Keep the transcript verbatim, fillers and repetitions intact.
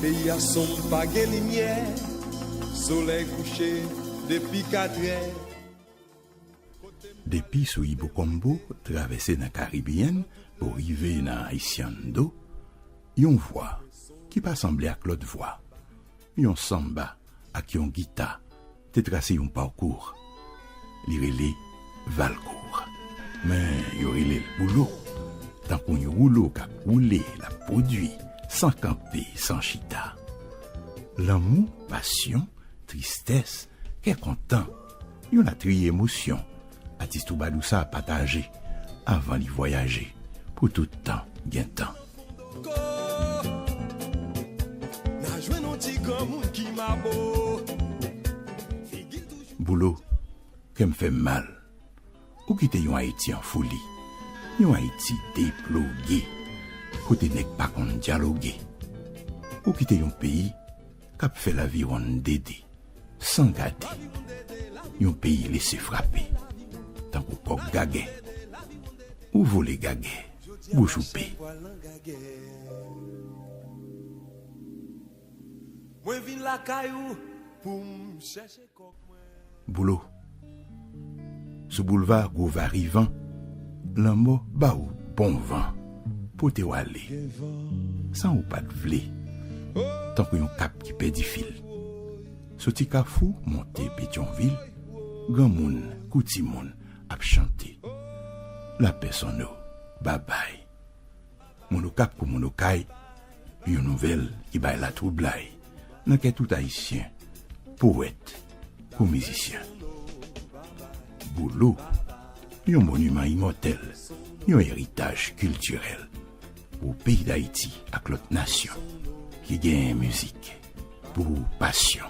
Peyi a sonm, pa gen limyè, solèy kouche depi katrè. Depi sou Ibokombo, travèse nan Karibeyen pou rive nan Haitian Do, yon vwa ki pa sanble ak lòt vwa, yon sanba ak yon gita te trase yon pakou. Li rele Valcourt. Men yo rele l Boulo. Tankou yon woulo k ap woule, l ap pwodui, san kanpe, san chita. Lanmou, pasyon, tristès, kè kontan, yon latriye emosyon, atis twoubadou sa a pataje avan li vwayaje pou tout tan gen tan. Boulo, kè m fè m mal. Ou kite yon Ayiti an foli, yon Ayiti deploge, kote nèg pa konn dyaloge. Ou kite yon peyi k ap fè laviwonn dede, san gade. Yon peyi lese frape, tankou kòk gagè. Ou vole gagè, bouch ou pe. Mwen vin lakay ou pou m chèche kòk mwen. Boulo. Sou boulva Gwo Varivan, lanmò ba w bon van, pote w ale, san ou pa t vle, tankou yon kap ki pèdi fil. Soti Kafou monte Petyonvil, granmoun kou timoun ap chante. Lapè Sonno, babay. Moun Okap kou moun Okay, yon nouvèl ki bay latwoublay nan kè tout Ayisyen, powèt kou mizisyen. Boulo, yon moniman imòtèl, yon eritaj kiltirèl pou peyi Dayiti ak lòt nasyon ki genyen mizik pou pasyon.